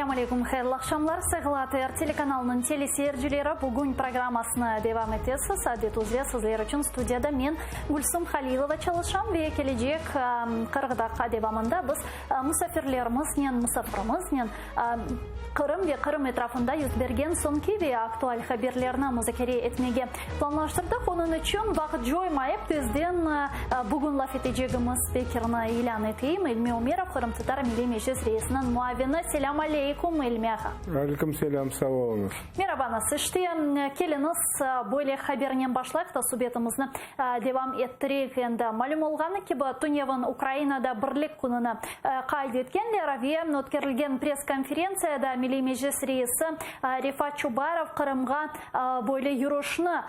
Selâm aleyküm, hayırlı aqşamlar, sayğılı ATR telekanalınıñ teleseyircileri! Bugün programmasını devam etesiz. Adet üzre sizler içün studiyada men, Gülsum Halilova çalışam ve kelecek 40 daqqa devamında biz musafirlerimiznen, musafirimiznen Qırım ve Qırım etrafında yüz bergen soñki ve aktual haberlerni muzakere etmege planlaştırdıq. Onıñ içün vaqıt coymayıp, tezden bugün laf etecegimiz spikerni ilân eteyim, İlmi Ümerov, Qırımtatar Milliy Meclis reisiniñ muavini. Selâm aleyküm, İlmi ağa. Aleyküm selâm, sağ oluñız. Merabañız. İşte, keliñiz, böyle habernen başlayıq da subetimizni devam ettireyik endi. Malüm olğanı kibi, tünevin Ukrainada Birlik kününi qayd etkenler ve ötkerilgen press-konferentsiyada Milliy Meclis reisi Refat Çubarov Qırımğa böyle yürüşni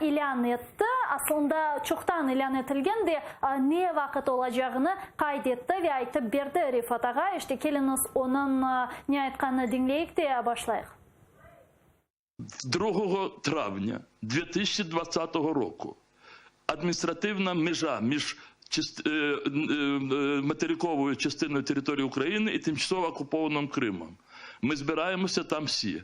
ilân etti. Aslında, çoqtan ilân etilgen de, ne vaqıt olacağını qayd etti ve aytıp berdi Refat ağa. İşte, keliñiz, onıñ ne aytqanını diñleyik de başlayıq. 2 травня 2020 року адміністративна межа між материковою частиною території України і тимчасово окупованим Кримом. Ми збираємося там всі.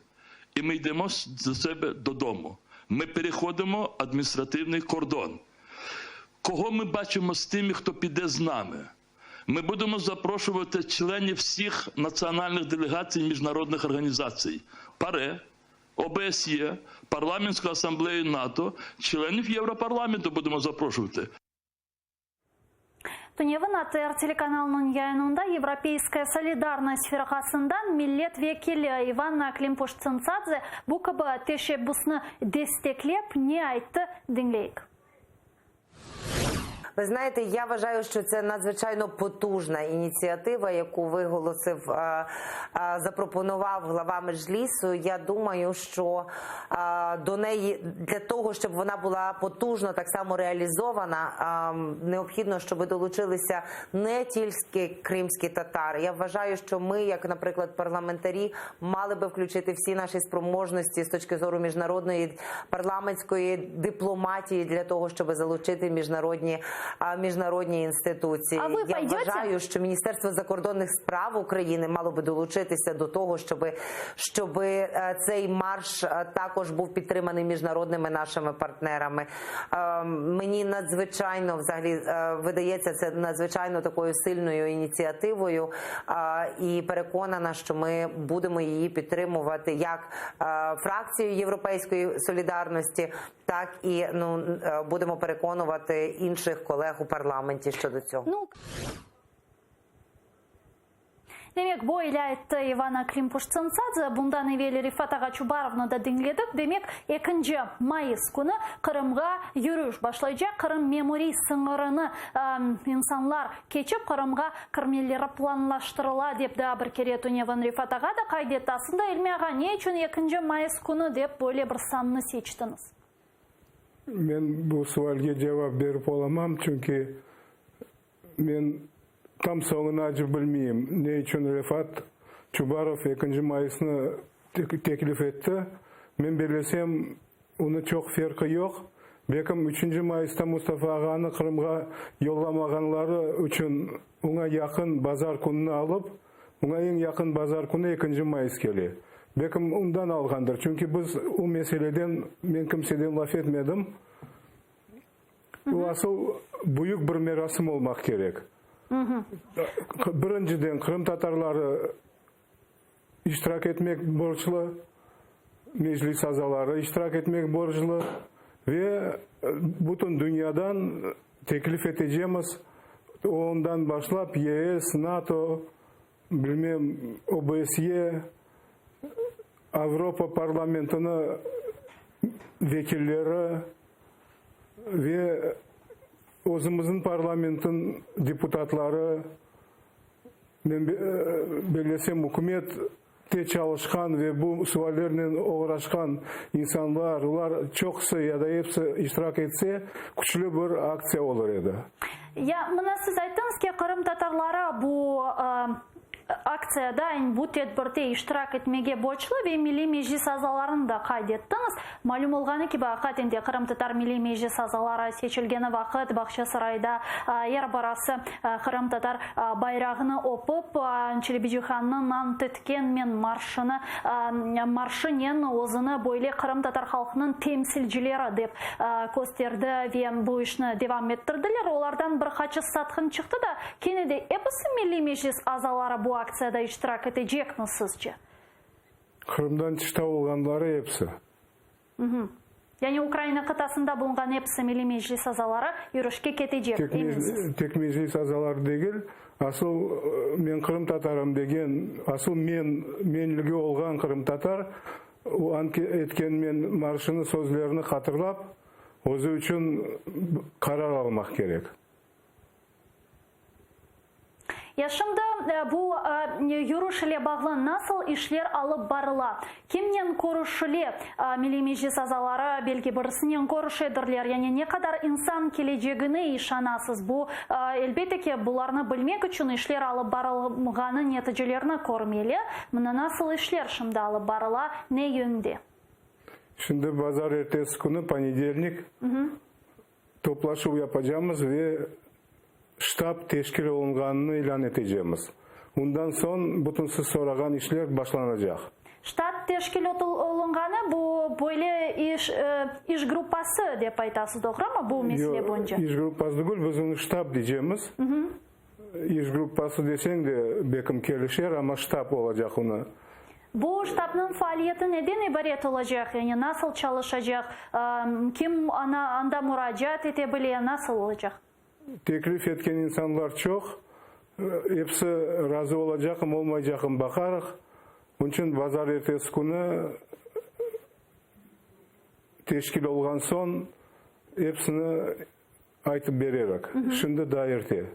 І ми йдемо до себе додому. Ми переходимо адміністративний кордон. Кого ми бачимо з тими, хто піде з нами? Ми будемо запрошувати членів всіх національних делегацій міжнародних організацій ПАРЕ, ОБСЄ, Парламентську асамблею НАТО, членів Європарламенту будемо запрошувати. Tünevin ATR telekanalınıñ yayınında Yevropeyskaya solidarnost firqasından millet vekili İvanna Klimpuş-Tsintsadze bu kibi teşebbüsni desteklep ne ayttı, diñleyik. Ви знаєте, я вважаю, що це надзвичайно потужна ініціатива, яку виголосив, запропонував глава Меджлісу. Я думаю, що до неї для того, щоб вона була потужно так само реалізована, необхідно, щоб долучилися не тільки кримські татари. Я вважаю, що ми, як, наприклад, парламентарі, мали би включити всі наші спроможності з точки зору міжнародної парламентської дипломатії для того, щоб залучити міжнародні інституції. А ви Я пойдете? вважаю, що Міністерство закордонних справ України мало би долучитися до того, щоб цей марш також був підтриманий міжнародними нашими партнерами. Мені надзвичайно взагалі видається це надзвичайно такою сильною ініціативою, і переконана, що ми будемо її підтримувати як фракцію Європейської солідарності, так і будемо переконувати інших колег у парламенті щодо цього. Demek, böyle ayttı İvanna Klimpuş-Tsintsadze. Bundan evel Refat ağa Çubarovnı da diñledik. Demek, ekinci mayıs künü Qırımğa yürüş başlaycaq. Qırım memuriy sıñırını insanlar keçip, Qırımğa kirmeleri planlaştırıla, dep daa bir kere tünevin Refat ağa da qayd etti. Aslında, İlmi ağa, ne içün ekinci mayıs künü dep böyle bir sannı seçtiñiz? Men bu sualge cevap berip olamam, çünki men tam soñunı acı bilmeyim, ne içün Refat Çubarov ekinci mayısnı teklif etti. Men bellesem, onı çoq ferqı yoq. Belkim, üçünci mayısta Mustafa ağanı Qırımğa yollamağanları içün oña yaqın bazar kününi alıp, oña eñ yaqın bazar künü ekinci mayıs kele. Belkim, ondan alğandır. Çünki biz o meseleden, men kimseden laf etmedim. Bu asıl büyük bir merasim olmaq kerek. Birinciden, qırımtatarları iştirak etmek borclu, Meclis azaları iştirak etmek borclu ve bütün dünyadan teklif etecemiz, ondan başlap YES, NATO, bilmem, OBSE, Avropa parlamentiniñ vekilleri ve özümizniñ parlamentniñ deputatları, men bellesem, ükümette çalışqan ve bu suallernen oğraşqan insanlar, olar çoqusı ya da episi iştirak etse, küçlü bir aktsiya olur edi. Ya, mına siz ayttıñız ki, qırımtatarları bu. Aktsiyada, bu tedbirde iştirak etmege borclu ve Milliy Meclis azalarını da qayd ettiñiz. Malüm olğanı kibi, aqiqaten de Qırımtatar Milliy Meclis azaları seçilgeni vaqıt Bağçasarayda er birisi qırımtatar bayrağını öpip, Çelebicihannıñ Ant etkenmen marşını marşınen özüni böyle qırımtatar halqınıñ temsilcileri dep kösterdi ve bu işni devam ettirdiler. Olardan bir qaçı satqın çıqtı da, Kene de episi Milliy Meclis azaları bu aktsiyada iştirak etecekmi, sizce? Qırımdan tışta olğanları episi. Yani Ukraina qıtasında bulunğan episi Milliy Meclis azaları yürüşke ketecek, eminsiz? Tek Meclis azaları degil, asıl men qırımtatarım degen, asıl men, menligi olğan qırımtatar, o Ant etkenmen marşını sözlerini hatırlap, özü içün qarar almaq kerek. Ya şimdi bu yürüş ile bağlı nasıl işler alıp barıla? Kimnen körüşile? Milliy Meclis azaları belki birisinen körüşedirler. Yani ne qadar insan kelecegine işanasız? Bu, elbette ki, bularnı bilmek içün işler alıp barılğanı neticelerini körmeli. Mına nasıl işler şimdi alıp barıla, ne yönde? Şimdi bazarertesi künü, ponedelnik, Toplaşuv yapacamız ve ştab teşkil olunğanını ilân etecemiz. Bundan soñ bütün siz sorağan işler başlanacaq. Ştab teşkil olunğanı, bu böyle iş, iş gruppası dep aytasız, doğrumı, bu mesele boyunca? Yoq, iş gruppası degil, biz onı ştab diycemiz. İş gruppası deseñ de, belkim kelişer, amma ştab olacaq onı. Bu ştabnıñ faaliyeti neden ibaret olacaq, yani nasıl çalışacaq, kim anda muracaat ete bile, nasıl olacaq? Teklif etken insanlar çoq, episi razı olacaqmı, olmaycaqmı baqarıq. Onıñ içün bazarertesi künü teşkil olğan soñ epsini Aytıp bererik. Şimdi daa erte.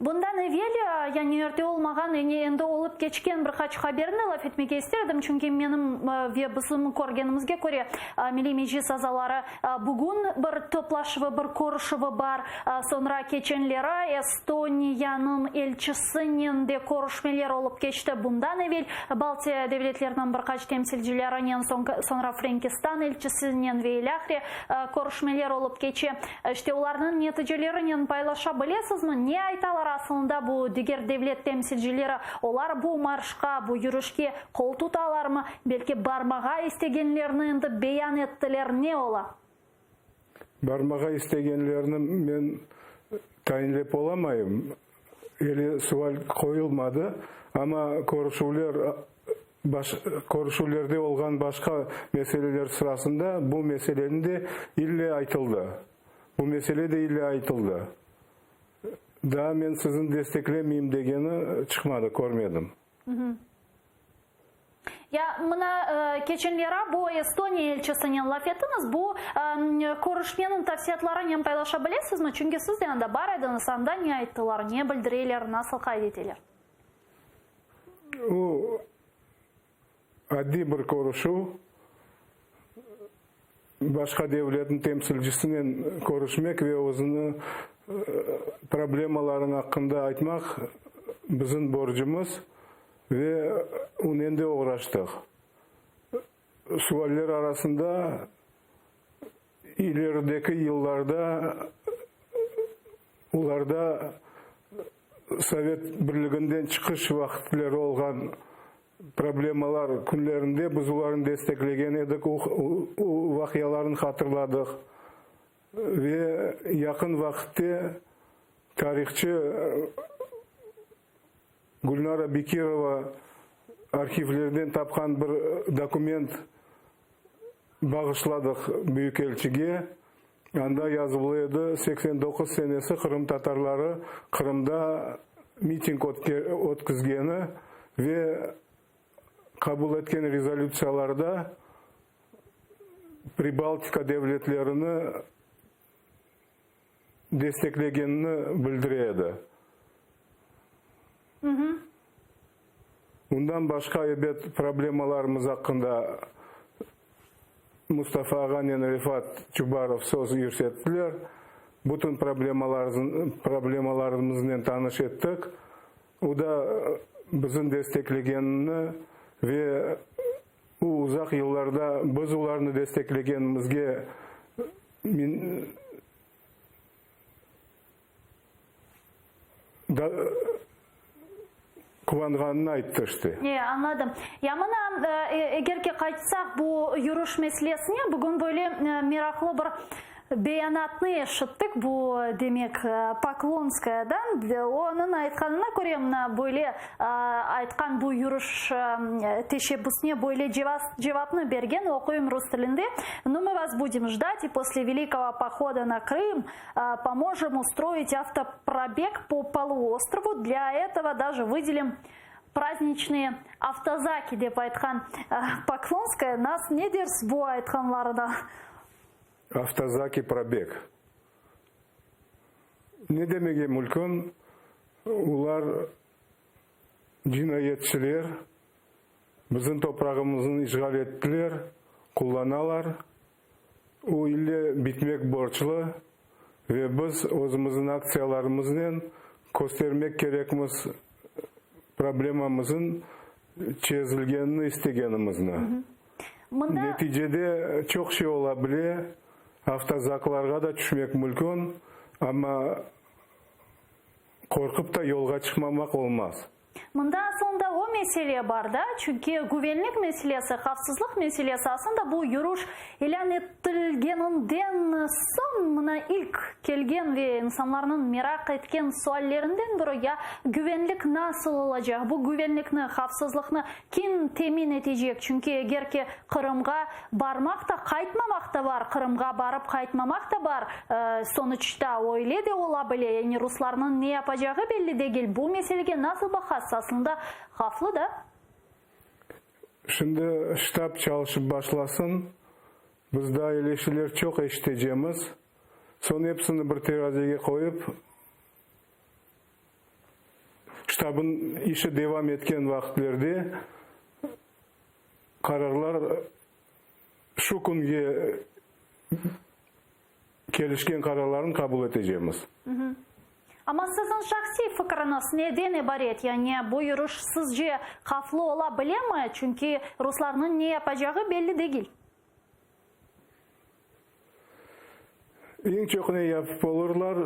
Bundan evel, yani erte olmağan, yani endi olıp keçken bir qaç haberni laf etmege ister edim, çünki menim ve bizim körgenimizge köre, Milliy Meclis azaları bugün bir toplaşuvı, bir körüşüvi bar, soñra keçenleri Estoniyanıñ elçisinen de körüşmeler olıp keçti, bundan evel Baltiya devletleriniñ bir qaç temsilcilerinen, soñra Frenkistan elçisinen ve ilâhre körüşmeler olıp keçe. İşte, olarnıñ neticelerinen paylaşa bilesizmi? Ne aytalar asılında bu diger devlet temsilcileri? Olar bu marşqa, bu yürüşke qol tutalarmı? Belki barmağa istegenlerini endi beyan ettiler, ne ola? Barmağa istegenlerini men tayinlep olamayım. Ele sual qoyulmadı, amma körüşüvler, baş, körüşüvlerde olğan başqa meseleler sırasında bu meseleni de ille aytıldı. Bu mesele de ille aytıldı. Daa men sizni desteklemeyim degeni çıqmadı, körmedim. Ya, mına, keçenlera bu Estoniya elçisinen laf ettiñiz, bu körüşmeniñ tafsiyatlarınen paylaşa bilesizmi? Çünki siz de anda bar ediñiz, anda ne ayttılar, ne bildireler, nasıl qayd eteler? O, adiy bir körüşüv, başqa devletniñ temsilcisinen körüşmek ve özüni problemalarıñ aqqında aytmaq bizim borcumız. Ve onen de oğraştıq. Sualler arasında ilerideki yıllarda olarda Sovet Birliginden çıqış vaqıtları olğan problemalar künlerinde biz olarnı desteklegen edik, o vaqialarnı hatırladıq. Ve yaqın vaqıtte tarihçı Gülnara Bekirova arhivlerden tapqan bir dokument bağışladıq büyükelçige. Anda yazılı edi, 89 senesi qırımtatarları Qırımda miting ötkizgeni ve qabul etken rezolütsiyalarda Pribaltika devletlerini desteklegenini bildire edi. Bundan başqa, ebet, problemalarımız aqqında Mustafa ağanen Refat Çubarov söz yürsettiler. Bütün problemalarımıznen tanış ettik. O da. bizim desteklegenini ve u uzaq yıllarda biz olarnı desteklegenimizge da quvanğanını ayttı işte. E, añladım. Ya mına, eger ki qaytsaq bu yürüş meselesine, bugün böyle meraqlı bir Beyanatnı eşittik, bu, demek, Poklonskayadan. Onıñ aytqanına köre, mına böyle aytqan bu yürüş teşebbüsine böyle cevapnı bergen, oquyım rus tilinde, Nu, mı vas budem jdat i posle velikogo pohoda na Krım pomojem ustroit avtoprobeg po poluostrovu, dlâ etogo daje vıdelim prazdniçnıye avtozaki, dep aytqan Poklonskaya. Nas ne dersiz bu aytqanlarına? Avtozaki probeg. Ne demege mülkün, olar cinayetçiler, bizim toprağımıznı işğal ettiler, qullanalar, o ille bitmek borclu ve biz özümizniñ aktsiyalarımıznen köstermek kerekmiz problemamızın çezilgenini istegenimizni. Mında. Neticede çoq şey ola bile, avtozaklarğa da tüşmek mülkün, amma qorqıp da yolğa çıqmamaq olmaz. Mında asılında o mesele bar da, çünki güvenlik meselesi, havfsızlıq meselesi, asılında bu yürüş ilân etilgeninden soñ mına ilk kelgen ve insanlarnıñ meraq etken suallerinden biri, ya güvenlik nasıl olacaq, bu güvenlikni, havfsızlıqnı Kim temin etecek? Çünki eger ki Qırımğa barmaq da, qaytmamaq da bar, Qırımğa barıp qaytmamaq da bar, sonuçta öyle de ola bile, yani ruslarnıñ ne yapacağı belli degil. Bu meselege nasıl baqasız? Aslında havflı da. Şimdi ştab çalışıp başlasın, biz daa eleştiriler çoq eşitecemiz, soñ episini bir terazege qoyıp, Ştabın işi devam etken vaqıtlerde qararlar şu künge kelişken qararlarnı qabul etecemiz. Amma siziñ şahsiy fikriñiz neden ibaret? Yani bu yürüş sizce havflı ola bilemi? Çünki ruslarnıñ ne yapacağı belli degil. Eñ çoq ne yapıp olurlar,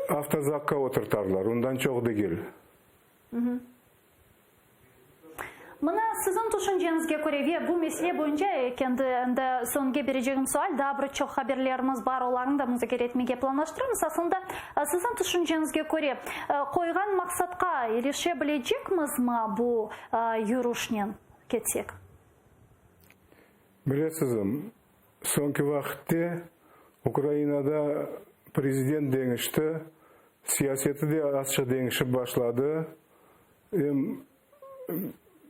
avtozakqa oturtarlar, ondan çoq degil. Mına, siziñ tüşünceñizge köre ve bu mesele boyunca kendi endi soñge berecegim sual, daa bir çoq haberlerimiz bar, olarnı da muzakere etmege planlaştıramız. Aslında, siziñ tüşünceñizge köre, qoyğan maqsatqa irişe bilecekmizmi bu yürüşnen ketsek? Bilesizim, soñki vaqıtte Ukrainada prezident deñişti, siyaseti de azçıq deñişip başladı. Em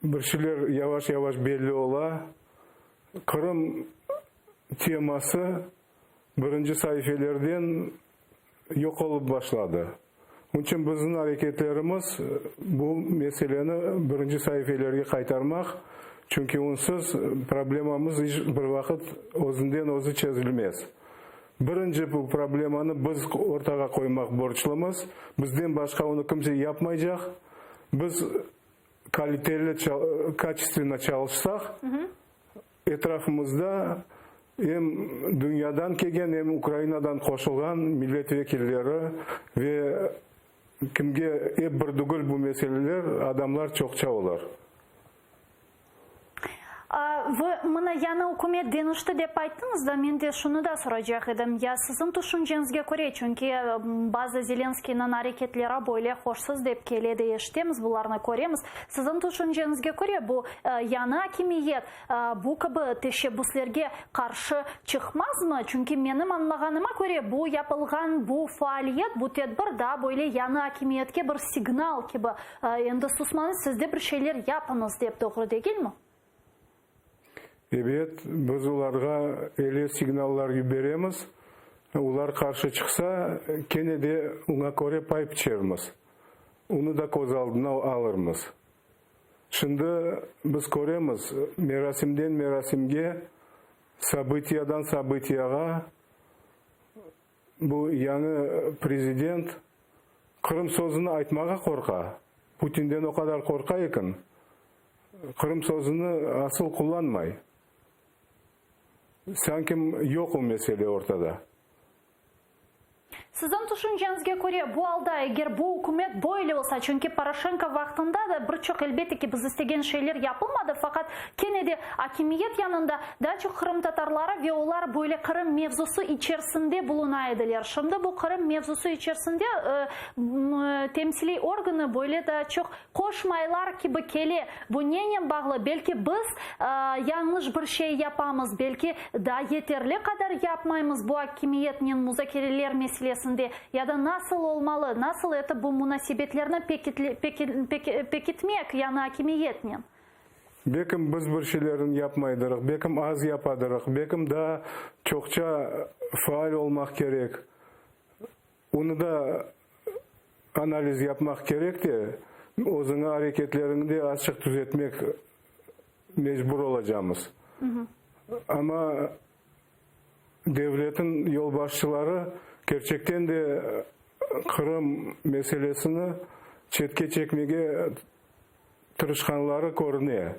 bir şeyler yavaş-yavaş belli ola. Qırım teması birinci saifelerden yoq olıp başladı. Onıñ içün bizim areketlerimiz bu meseleni birinci saifelerge qaytarmaq, çünki onsız problemamız iç bir vaqıt özünden özü çezilmez. Birinci bu problemanı biz ortağa qoymaq borclumız, bizden başqa onı kimse yapmaycaq. Biz kaliteli, kaçestvенно çalışsaq, Etrafımızda em dünyadan kelgen, em Ukrainadan qoşulğan millet vekilleri ve kimge ep bir dügül bu meseleler, adamlar çoqça olar. Ve mına yañı ükümet deñişti dep ayttıñız da, men de şunı da soracaq edim, ya siziñ tüşünceñizge köre, çünki bazı Zelenskıynıñ areketleri böyle hoşsuz dep kele de eşitemiz, bularnı köremiz, siziñ tüşünceñizge köre bu yañı akimiyet Bu kibi teşebbüslerge qarşı çıqmazmı? Çünki menim añlağanıma köre, bu yapılğan bu faaliyet, bu tedbir daa böyle yañı akimiyetke bir signal kibi, endi susmañız, siz de bir şeyler yapıñız dep, doğru degilmi? Ebet, biz olarğa öyle signallar yiberemiz, olar qarşı çıqsa, kene de oña köre pay piçermiz, onı da köz aldına alırmız. Şimdi biz köremiz, merasimden merasimge, sobıtiyadan sobıtiyağa bu yañı prezident Qırım sözüni aytmağa qorqa. Putinden o qadar qorqa eken, Qırım sözüni asıl qullanmay. Sankim yoq o mesele ortada. Siziñ tüşünceñizge köre, bu alda, eger bu ükümet böyle olsa, çünki Poroşenko vaqtında da bir çoq, elbette ki, biz istegen şeyler yapılmadı, faqat kene de akimiyet yanında daa çoq qırımtatarları ve olar böyle Qırım mevzusı içersinde buluna ediler. Şimdi bu Qırım mevzusı içersinde temsiliy organı böyle daa çoq qoşmaylar kibi kele. Bu nenen bağlı? Belki biz yañlış bir şey yapamız, belki daa yeterli qadar yapmaymız bu akimiyetnen muzakereler meselesinde, ya da nasıl olmalı, nasıl etip bu munasebetlerni pekitmek yañı akimiyetnen? Bekim biz bir şeylerni yapmaydırıq, bekim az yapadırıq, bekim daa çoqça faal olmaq kerek. Onı da analiz yapmaq kerek de, özüñi areketleriñi de azçıq tüzetmek mecbur olacamız. Amma devletniñ yolbaşçıları kerçekten de Qırım meselesini çetke çekmege tırışqanları körüne.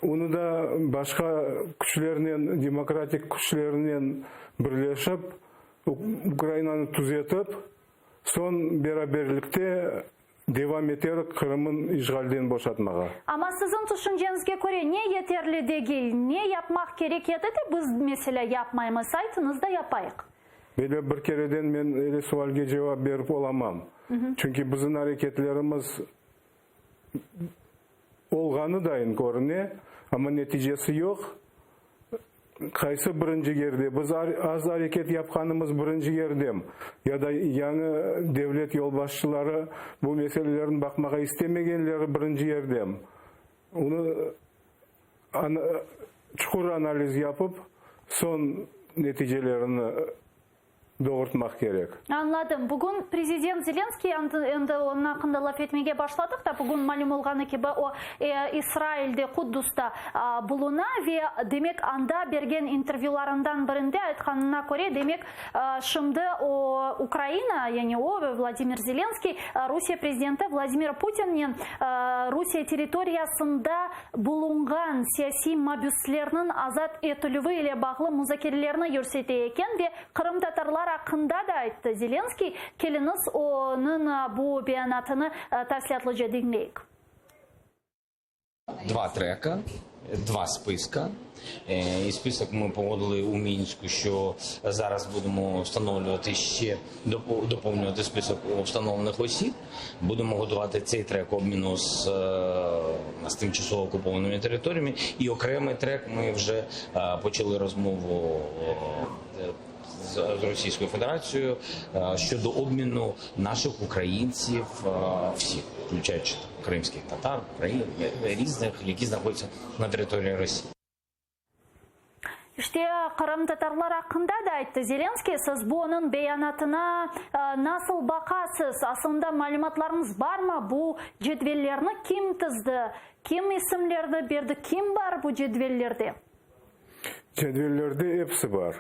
Onı da başqa küçlernen, demokratik küçlernen birleşip, Ukrainanı tüzetip, soñ beraberlikte devam eterik Qırımın işğalden boşatmağa. Amma siziñ tüşünceñizge köre ne yeterli degil, ne yapmaq kerek edi de biz, meselâ, yapmaymız? Aytıñız da yapayıq. Böyle bir kereden men öyle sualge cevap berip olamam. Çünki bizim areketlerimiz olğanı dayın körüne, amma neticesi yoq. Qaysı birinci yerde, biz az areket yapqanımız birinci yerdem, ya da yañı devlet yolbaşçıları bu meselelerni baqmağa istemegenleri birinci yerdem, onı çuqur analiz yapıp, soñ neticelerini doğurtmaq kerek. Añladım. Bugün prezident Zelenskıy, endi onıñ aqqında laf etmege başladıq da, bugün malüm olğanı kibi, o, İsrailde, Quddusta buluna ve, demek, anda bergen intervyularından birinde aytqanına köre, demek, şimdi o, Ukraina, yani o ve Vladimir Zelenskıy Rusiye prezidenti Vladimir Putinnen Rusiye territoriyasında bulunğan siyasiy mabüslerniñ azat etilüvi ile bağlı muzakerelerni yürsete eken ve qırımtatarlar aqqında da ayttı Zelenskıy. Keliñiz, onıñ bu beyanatını tafsilâtlıca diñleyik. Dva treka, dva spiska. І список ми погодили у Мінську, що зараз будемо встановлювати ще, доповнювати список встановлених осіб. Будемо готувати цей трек обміну з, з тимчасово окупованими територіями. І окремий трек ми вже почали розмову з Російською Федерацією щодо обміну наших українців, всіх, включаючи кримських татар, україн, різних, які знаходяться на території Росії. İşte, qırımtatarlar aqqında da ayttı Zelenskıy. Siz bu onıñ beyanatına nasıl baqasız? Aslında malümatlarıñız barmı, bu cedvellerni kim tizdi, kim isimlerni berdi, kim bar bu cedvellerde? Cedvellerde episi bar.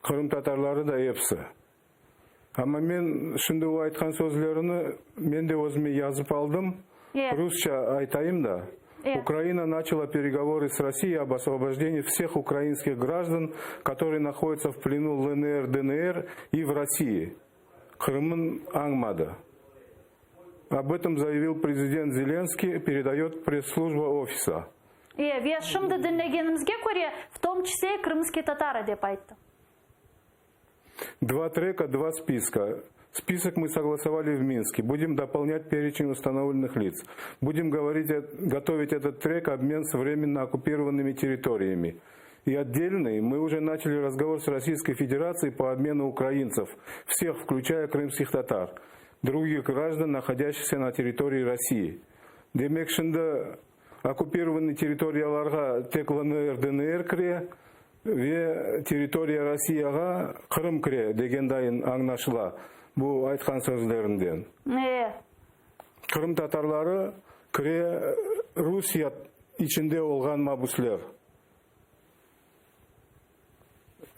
Qırımtatarları da episi. Amma men şimdi o aytqan sözlerini men de özüme yazıp aldım. Rusça aytayım da. Ukraina начала переговоры с Россией об освобождении всех украинских граждан, которые находятся в плену ЛНР, ДНР и в России. Qırımın añmadı. Об этом заявил президент Зеленский, передает пресс-служба офиса. E, ve şimdi diñlegenimizge köre, в том числе и крымские татары dep ayttı. Два трека, два списка. Список мы согласовали в Минске. Будем дополнять перечень установленных лиц. Будем говорить, готовить этот трек обмен с временно оккупированными территориями. И отдельный мы уже начали разговор с Российской Федерацией по обмену украинцев, всех, включая крымских татар, других граждан, находящихся на территории России. Demek şimdi оккупированный territoriyalarğa tek LNR, DNR kire ve territoriya Rossiyağa Qırım kire degen dayın añlaşıla bu aytqan sözlerinden. E. Qırım tatarları kire Rusiye içinde olğan mabüsler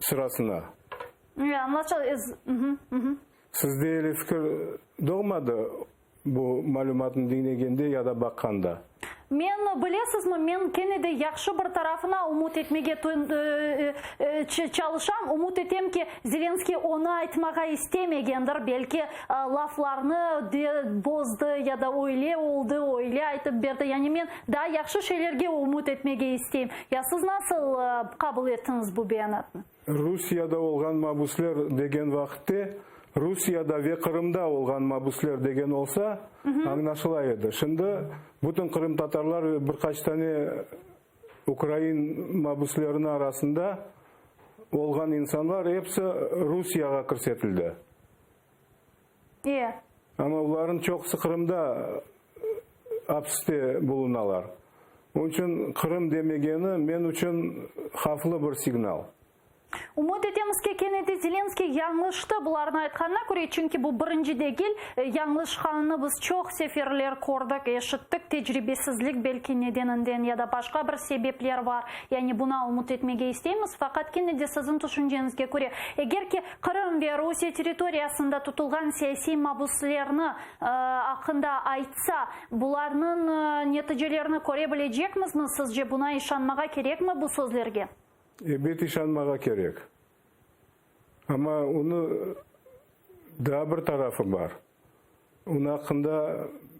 sırasına. E, añlaşıldı. Sizde öyle fikir doğmadı? bu malümatnı diñlegende ya da baqqanda. Men, bilesizmi, men kene de yahşı bir tarafına ümüt etmege çalışam, ümüt etem ki, Zelenskıy onı aytmağa istemegendir, belki laflarnı bozdı ya da öyle oldı, öyle aytıp berdi. Yani men daa yahşı şeylerge ümüt etmege isteyim. Ya siz nasıl qabul ettiñiz bu beyanatnı? Rusiyada olğan mabusler degen vaqıtte, Rusiyada ve Qırımda olğan mabusler degen olsa, añlaşıla edi. Şimdi bütün qırımtatarlar ve bir qaç tane ukrain mabusleriniñ arasında olğan insanlar episi Rusiyağa kirsetildi. Amma olarnıñ çoqusı Qırımda apiste bulunalar. Onıñ içün Qırım demegeni men içün havflı bir signal. Ümüt etemiz ki, kene de Zelenskıy yañlıştı bularnı aytqanına köre, çünki bu birinci degil, yañlışqanını biz çoq seferler kördik, eşittik, tecribesizlik belki nedeninden ya da başqa bir sebepler bar, yani buna ümüt etmege isteymiz, faqat kene de siziñ tüşünceñizge köre, eger ki Qırım ve Rusiye territoriyasında tutulğan siyasiy mabuslerni aqqında aytsa, bularnıñ neticelerini köre bilecekmizmi, sizce buna işanmağa kerekmi bu sözlerge? Ebet işanmağa kerek. Amma onı daa bir tarafı bar. Onı aqqında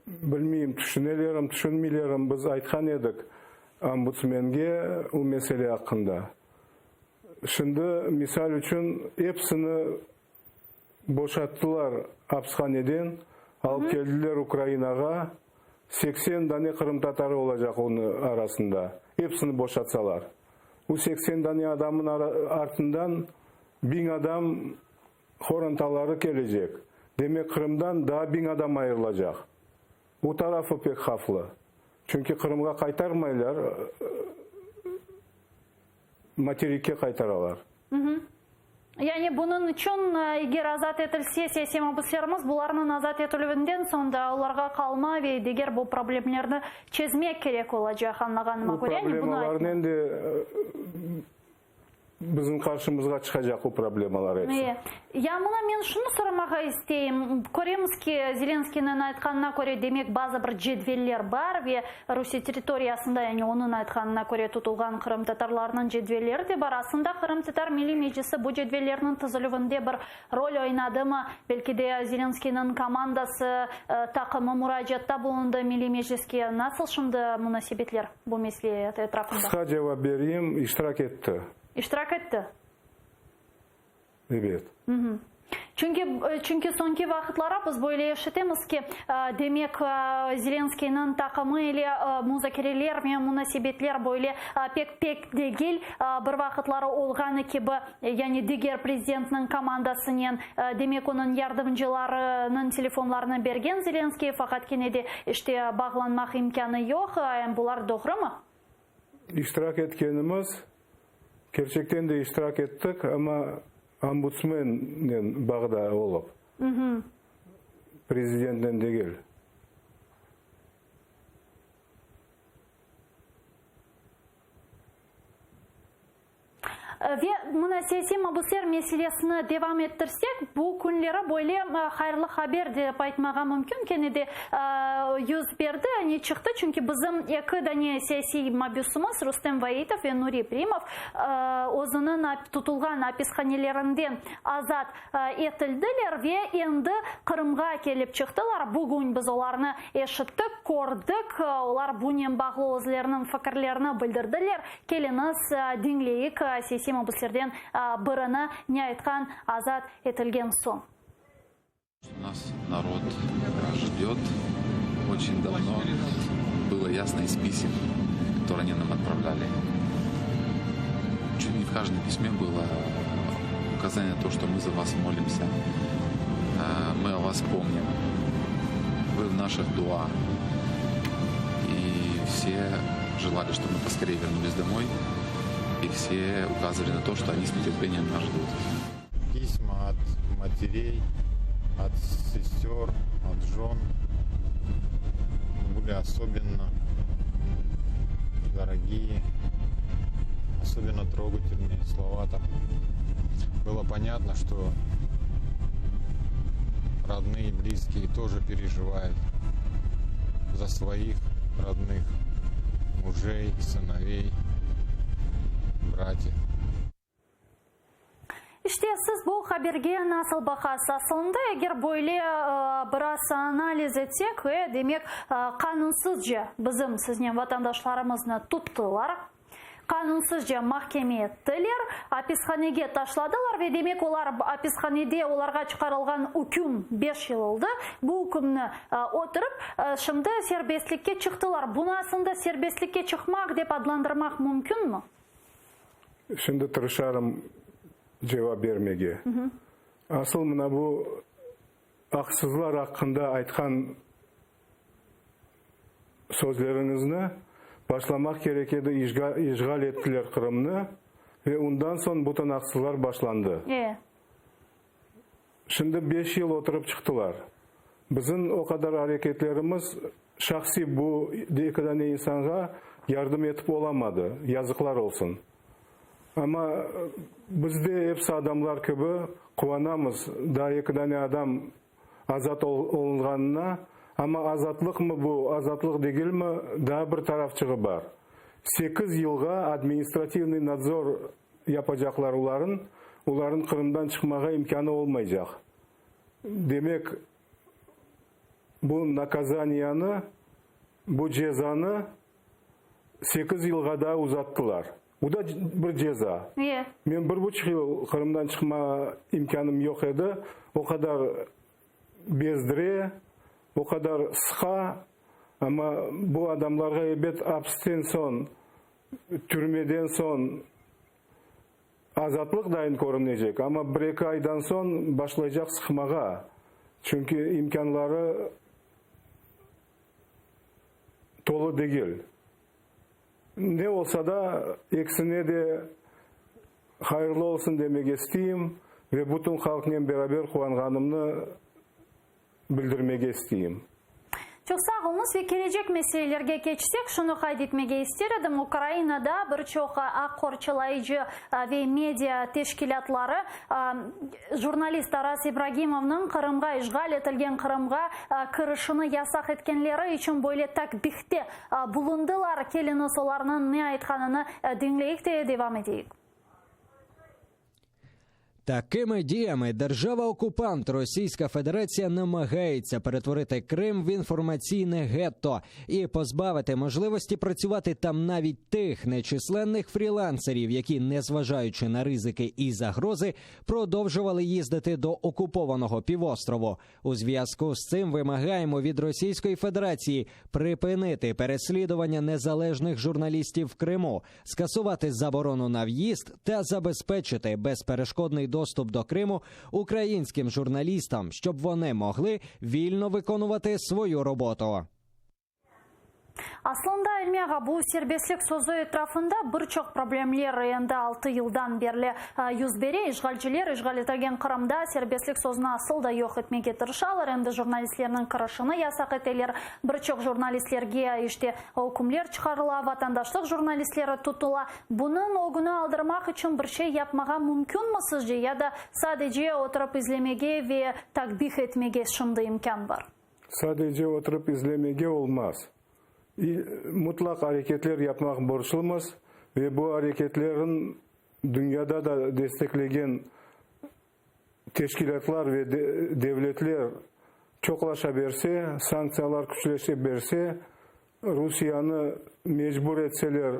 bilmeyim, tüşünelerim, tüşünmeylerim, biz aytqan edik ombudsmenge o mesele aqqında. Şimdi, misal içün, episini boşattılar apishaneden, alıp keldiler Ukrainağa, 80 dane qırımtatarı olacaq onıñ arasında, episini boşatsalar. Bu 80 dane adamın artından 1000 adam qorantaları kelecek. Demek, Qırımdan daa 1000 adam ayırılacaq. Bu tarafı pek havflı. Çünki Qırımğa qaytarmaylar, materikke qaytaralar. Yani bunıñ içün, eger azat etilse siyasiy mabüslerimiz, bularnıñ azat etilüvinden soñ da olarğa qalma ve diger bu problemlerni çezmek kerek olacaq, añlağanıma köre. Bu problemalarnen de Bizim qarşımızğa çıqacaq o problemalar episi. Ya mına men şunı soramağa isteyim. Köremiz ki, Zelenskıynıñ aytqanına köre, demek, bazı bir cedveller bar ve Rusiye territoriyasında, yani onıñ aytqanına köre, tutulğan qırımtatarlarnıñ cedvelleri de bar. Aslında Qırımtatar Milliy Meclisi bu cedvellerniñ tizilüvinde bir rol oynadımı? Belki de Zelenskıynıñ komandası, taqımı muracaatta bulundı Milliy Mecliske. Nasıl şimdi munasebetler bu mesele etrafında? Qısqa cevap bereyim, iştirak etti. İştirak etti? Ebet. Çünki, çünki soñki vaqıtları biz böyle eşitemiz ki, demek, Zelenskıynıñ taqımı ile muzakereler ve munasebetler böyle pek pek degil, bir vaqıtları olğanı kibi, yani diger prezidentniñ komandasınen, demek, onıñ yardımcılarınıñ telefonlarını bergen Zelenskıy, faqat kene de, işte, bağlanmaq imkânı yoq. Bular doğrumı? İştirak etkenimiz, kerçekten de iştirak ettik, amma ombudsmennen bağda olıp, prezidentnen degil. Ve mına siyasiy mabüsler meselesini devam ettirsek, bu künleri böyle hayırlı haber dep aytmağa mümkün, kene de yüz berdi, ne çıqtı, çünki bizim eki dane siyasiy mabüsimiz Rustem Vaitov ve Nuri Primov özüniñ tutulğan apishanelerinden azat etildiler ve endi Qırımğa kelip çıqtılar. Bugün biz olarnı eşittik, kördik, olar bunen bağlı özleriniñ fikirlerini bildirdiler. Keliñiz, diñleyik siyasiy mabüslerden birini ne aytqan azat etilgen soñ. Nas narod jdet oçen davno, bylo yasno iz pisem, kotorye oni nam otpravlyali. Çut ne v každom pisme bylo ukazaniye na to, çto mı za vas molimsâ, mı o vas pomnim, vı v naših dua. I vse jelali, çtob mı poskoreye vernulis domoy, i vse ukazıvali na to, çto oni s neterpeniem nas ždut. Pisma ot materey, ot sester, ot jön были особенно дорогие, особенно трогательные слова там. Было понятно, что родные, близкие тоже переживают. за своих родных, мужей, сыновей, братьев. İşte, siz bu haberge nasıl baqasız? Asılında, eger böyle biraz analiz etsek, demek, qanunsızca bizim siznen vatandaşlarımıznı tuttılar, qanunsızca mahkeme ettiler, apishanege taşladılar ve demek olar apishanede olarğa çıqarılğan üküm beş yıl oldı, bu ükümni oturıp, şimdi serbestlikke çıqtılar. Bunı aslında serbestlikke çıqmaq dep adlandırmaq mümkünmi? Şimdi tırışarım cevap bermege. Asıl mına bu aqsızlar aqqında aytqan sözleriñizni başlamaq kerek edi, işğal ettiler Qırımnı ve ondan soñ bütün aqsızlar başlandı. Şimdi beş yıl oturıp çıqtılar. Bizim o qadar areketlerimiz şahsiy bu eki dane insanğa yardım etip olamadı, yazıqlar olsun. Amma biz de episi adamlar kibi quvanamız, daa eki dane adam azat olunğanına, amma azatlıqmı bu, azatlıq degilmi, daa bir tarafçığı bar. Sekiz yılğa administrativnıy nadzor yapacaqlar oların, oların Qırımdan çıqmağa imkânı olmaycaq. Demek, bu nakazaniyanı, bu cezanı sekiz yılğa daa uzattılar. Bu da bir ceza. Men bir buçuq yıl Qırımdan çıqma imkânım yoq edi, o qadar bezdire, o qadar sıqa, amma bu adamlarğa ebet apisten soñ Türmeden soñ azatlıq dayın körünecek, amma bir-eki aydan soñ başlaycaq sıqmağa, çünki imkânları tolu degil. Ne olsa da, ekisine de hayırlı olsun demege isteyim ve bütün halqnen beraber quvanğanımnı bildirmege isteyim. Çoq sağ oluñız ve kelecek meselelerge keçsek, şunı qayd etmege ister edim, Ukrainada bir çoq aq qorçalayıcı ve media teşkilâtları jurnalist Taras İbragimovnıñ Qırımğa, işğal etilgen Qırımğa kirişini yasaq etkenleri içün böyle takbihte bulundılar. Keliñiz, olarnıñ ne aytqanını diñleyik de devam eteyik. Такими діями держава-окупант Російська Федерація намагається перетворити Крим в інформаційне гетто і позбавити можливості працювати там навіть тих нечисленних фрілансерів, які, незважаючи на ризики і загрози, продовжували їздити до окупованого півострову. У зв'язку з цим вимагаємо від Російської Федерації припинити переслідування незалежних журналістів в Криму, скасувати заборону на в'їзд та забезпечити безперешкодний доступ до Криму українським журналістам, щоб вони могли вільно виконувати свою роботу. Aslında, İlmi ağa, bu serbestlik sözü etrafında bir çoq problemler endi altı yıldan berli yüz bere. İşğalciler işğal etilgen Qırımda serbestlik sözüni asıl da yoq etmege tırışalar. Endi jurnalistlerniñ kirişini yasaq eteler, bir çoq jurnalistlerge, işte, ükümler çıqarıla, vatandaşlıq jurnalistleri tutula. Bunıñ ögüni aldırmaq içün bir şey yapmağa mümkünmi sizce, ya da sadece oturıp izlemege ve takbih etmege şimdi imkân bar? Sadece oturıp izlemege olmaz. Mutlaq areketler yapmaq borclumız ve bu areketlerin dünyada da desteklegen teşkilâtlar ve devletler çoqlaşa berse, sanktsiyalar küçleşe berse, Rusiyanı mecbur etseler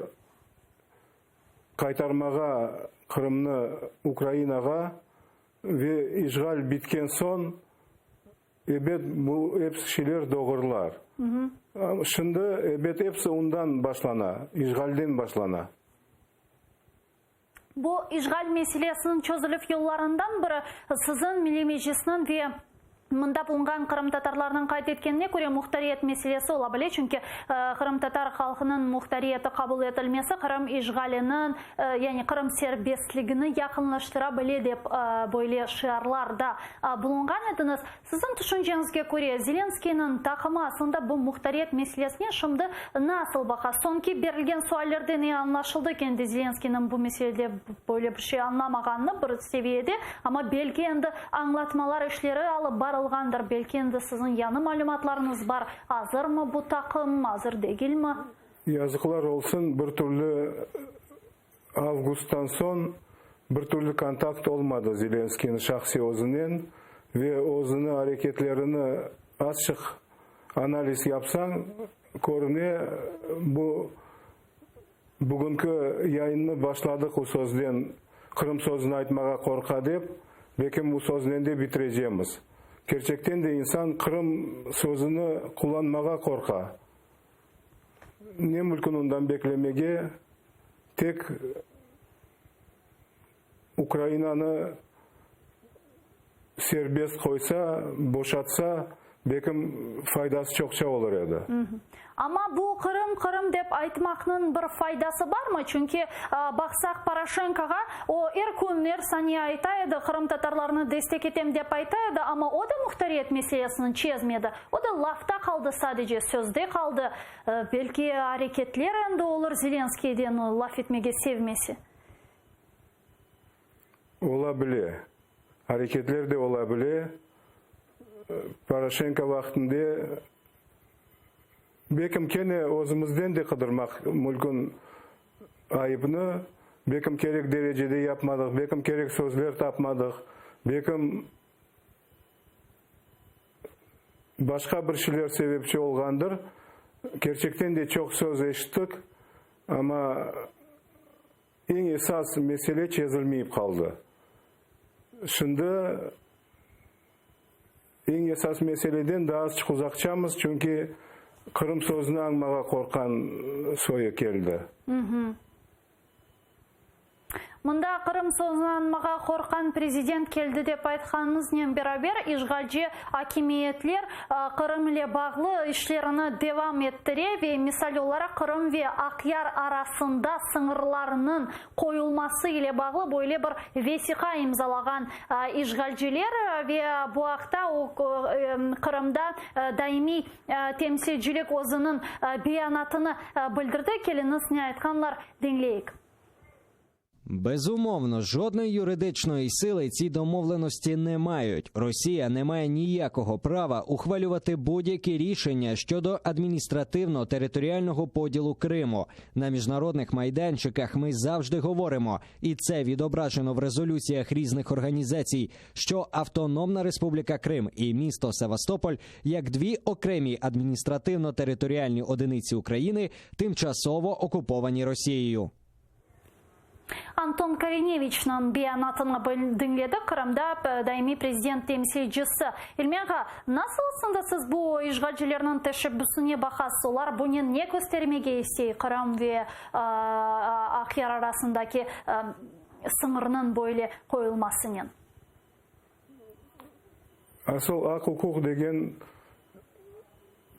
qaytarmağa Qırımnı Ukrainağa ve işğal bitken soñ, Ebet, bu episi şeyler doğrular. Şimdi, ebet, episi ondan başlana, işğalden başlana. Bu işğal meselesiniñ çözülüv yollarından biri, siziñ Milliy Meclisniñ ve mında bulunğan qırımtatarlarnıñ qayd etkenine köre, muhtariyet meselesi ola bile, çünki qırımtatar halqınıñ muhtariyeti qabul etilmesi Qırım işğaliniñ, yani Qırım serbestligini yaqınlaştıra bile dep böyle şiarlar da Bulunğan ediñiz. Siziñ tüşünceñizge köre, Zelenskıynıñ taqımı aslında bu muhtariyet meselesine şimdi nasıl baqa? Soñki berilgen suallerden e añlaşıldı ki, endi Zelenskıynıñ bu meselede böyle bir şey añlamağanını bir seviyede, amma belki endi añlatmalar işleri alıp barıla. çıqarılğandır. Belki endi siziñ yañı malümatlarıñız bar, azırmı bu taqım, azır degilmi? Yazıqlar olsun, bir türlü avgusttan soñ bir türlü kontakt olmadı Zelenskıynıñ şahsiy özünen ve özüni areketlerini azçıq analiz yapsañ, körüne, bu Bugünki yayınnı başladıq u sözden, Qırım sözüni aytmağa qorqa dep, bekim bu söznen de bitirecemiz. Kerçekten de insan Qırım sözüni qullanmağa qorqa. Ne mülkün ondan beklemege, tek Ukrainanı serbest qoysa, boşatsa, bekim faydası çoqça olur edi. Amma bu Qırım, Qırım dep aytmaqnıñ bir faydası barmı? Çünki, baqsaq Poroşenkoğa, o er kün, er saniye ayta edi, qırımtatarlarnı destek etem dep ayta edi, amma o da muhtariyet meselesini çezmedi. O da lafta qaldı sadece, sözde qaldı. Belki areketler endi olur Zelenskiyden, laf etmege sevmese. Ola bile. Areketler de ola bile. Poroşenko vaqtında bekim kene özümizden de qıdırmaq mülkün ayıpnı, bekim kerek derecede yapmadıq, bekim kerek sözler tapmadıq, bekim başqa bir şeyler sebepçi olğandır. Kerçekten de çoq söz eşittik, amma Eñ esas mesele çezilmeyip qaldı. Şimdi eñ esas meseleden daa azçıq uzaqçamız, çünki Qırım sözüni añmağa qorqqan soyu keldi. Mında Qırım sözüni añmağa qorqqan prezident keldi dep aytqanıñıznen beraber, işğalci akimiyetler Qırım ile bağlı işlerini devam ettire ve misal olaraq Qırım ve Aqyar arasında sıñırlarnıñ qoyulması ile bağlı böyle bir vesiqa imzalağan işğalciler ve bu aqta Qırımda daimiy temsilcilik özüniñ beyanatını bildirdi. Keliñiz, ne aytqanlar, diñleyik. Безумовно, жодної юридичної сили ці домовленості не мають. Росія не має ніякого права ухвалювати будь-які рішення щодо адміністративно-територіального поділу Криму. На міжнародних майданчиках ми завжди говоримо, і це відображено в резолюціях різних організацій, що Автономна Республіка Крим і місто Севастополь як дві окремі адміністративно-територіальні одиниці України тимчасово окуповані Росією. Anton Korineviçniñ beyanatını diñledik, Qırımda daimiy prezident temsilcisi. İlmi ağa, nasıl aslında siz bu işğalcilerniñ teşebbüsine baqasız? Olar bunen ne köstermege istey, Qırım ve Aqyar arasındaki sıñırnıñ böyle qoyulmasınen? Asıl aq-uquq degen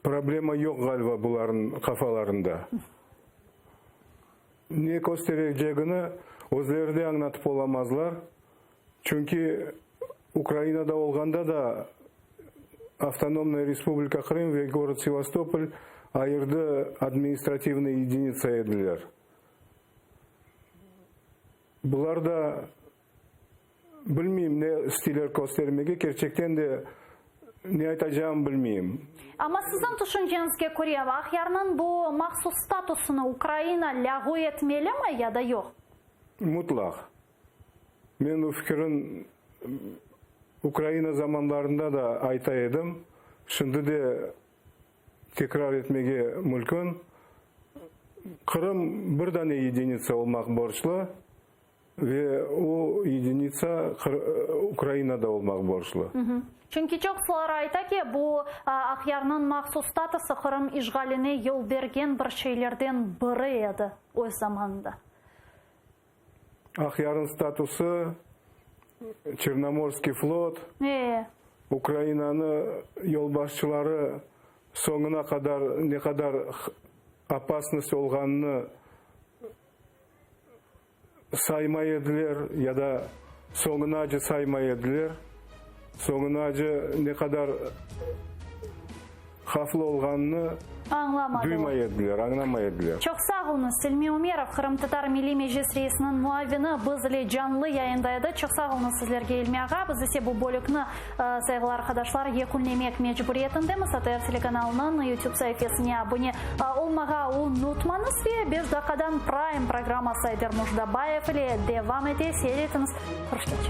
problema yoq ğaliba bularnıñ qafalarında. Ne kösterecegini özleri de añlatıp olamazlar, çünki Ukrainada olğanda da Avtonomnaya Respublika Krım ve gorod Sevastopol ayırdı administrativnıy yedinitsa ediler. Bular da Bilmeyim, ne isteyler köstermege, kerçekten de ne aytacağımı bilmeyim. Amma siziñ tüşünceñizge köre, Aqyarnıñ bu mahsus statusını Ukraina lâğu etmelimi ya da yoq? Mutlaq. Men bu fikirin Ukraina zamanlarında da ayta edim, şimdi de tekrar etmege mülkün. Qırım bir dane yedinitsa olmaq borclu. Ve o yedinitsa Ukrainada olmaq borclu. Çünki çoqsular ayta ki, bu Aqyarnıñ mahsus statusı Qırım işğaline yol bergen bir şeylerden biri edi öz zamanında. Aqyarnıñ statusı, Çernomorskiy flot, Ukrainanı yolbaşçıları soñuna qadar ne qadar opasnost olğanını saymay ediler ya da soñunace saymay ediler. Soñunace ne qadar havflı olğanını. Añlamadılar. Duymay ediler, añlamay ediler. Çoq sağ oluñız, İlmi Ümerov, Qırımtatar Milliy Meclis reisiniñ muavini, biz ile canlı yayında edi. Çoq sağ oluñız sizlerge, İlmi ağa. Biz ise bu bölükni, sayğılı arqadaşlar, yekünlemek mecburiyetindemiz. ATR telekanalınıñ YouTube saifesine abune olmağa unutmañız ve beş daqqadan Prime programması Ayder Mujdabayev ile devam ete. Seyir etiñiz. Körüşkence.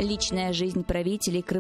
Личная жизнь правителей Крыма.